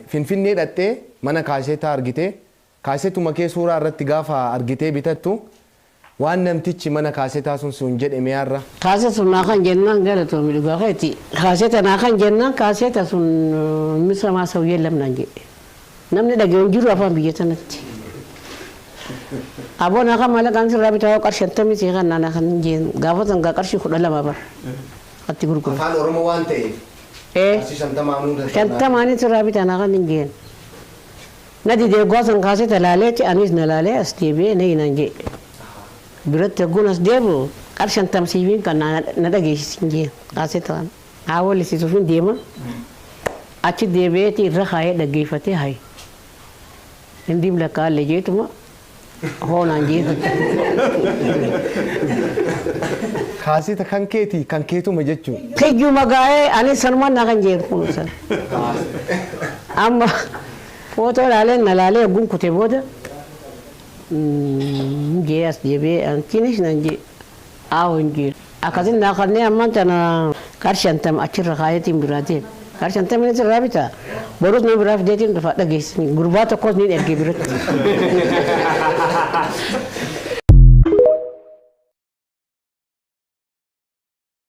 Finfinnee dhattee mana kaaseetaa argitee, kaasetuma kee suuraa irratti gaafa argitee bitattu, waan namtichi mana kaasetaa sun siin jedhe mi'aarra. Kaaseta sun naa kan jennaan, galatoomi, dhugaa keeti. Kaaseta naa kan jennaan, kaaseta sun misamaa ሰው የለም naan jedhe. Namni dhaga'u hin jiru afaan biyya sanatti. Aboo, naa kan maallaqaan sirraa bitaa, qarshii 50 sii kan naa kan jeen, gaafa san gaa qarshii 12 bar atti gurguru. Afaan Oromoo waan ta'eef. Ee. Qarshii 50nuu. 50nii sirraa bitaa naa kan hin jeen. Na didee gaafa san kaaseta laaleeti, anis na laalee as deebi'ee na hinaan jedhe. Biratti hogguun as deebi'u, qarshii 50 siifiin kan na dhageessisin jeen kaaseta kana. Haa wallisiisuufin deema. Achi deebi'eeti irra kaayee dhaggeeffatee, hayi. Hindiim lakkaallee jeetuma hoonaan jeetu. Kaaseta kan keeti, kan keetuma jechuun. Kiyyuma gaa'ee, ani sanumaan naa kan jeen kun san. Amma footoo laalee na laalee hogguun kute booda jee as deebi'ee, antiinis nan jee aawo hin jeen. Akkasin naa kannee ammaan tana qarshii 50 achirra kaayeetiin biraa deema. Qarshii 50 sirraa bitaa. Borus nama biraa fideetiin dhufa dhageessini. Gurbaa tokkos niin ergee biratti.